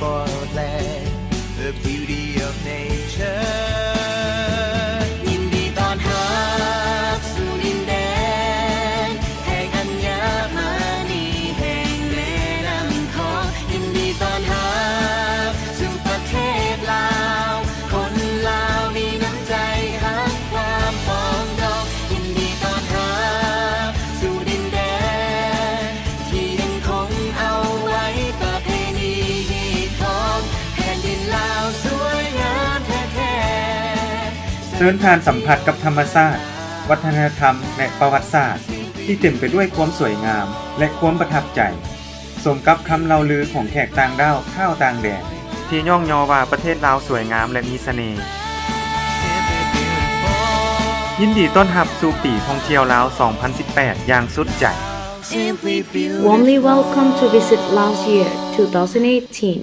Portland, the beauty of nature. ຍິນດີຕ້ອນຮັບສູ່ດິນແດນແຫ່ງອັນຍະມະນີ ແຫ່ງແມ່ນ້ຳຂອງ. ຍິນດີຕ້ອນຮັບສູ່ປະເທດລາວ, ຄົນລາວມີນ້ຳໃຈຮັກຄວາມປອງດອງ. ຍິນດີຕ້ອນຮັບສູ່ດິນແດນ ທີ່ຍັງຄົງເອົາໄວ້ປະເພນີຮີດຄອງແຜ່ນດິນລາວສວຍງາມແທ້ໆ. ເຊີນທ່ານສຳຜັດກັບທຳມະຊາດ, ວັດທະນະທຳ ແລະ ປະຫວັດສາດທີ່ເຕັມໄປດ້ວຍຄວາມສວຍງາມ ແລະ ຄວາມປະທັບໃຈ, ສົມກັບຄຳເລົ່າລືຂອງແຂກຕ່າງດ້າວຊາວຕ່າງແດນ ທີ່ຍ້ອງຍໍວ່າປະເທດລາວສວຍງາມ ແລະ ມີສະເໜ່. ຍິນດີຕ້ອນຮັບສູ່ປີທ່ອງທ່ຽວລາວສອງພັນສິບແປດຢ່າງສຸດໃຈ. Warmly welcome to visit Laos Year two thousand eighteen.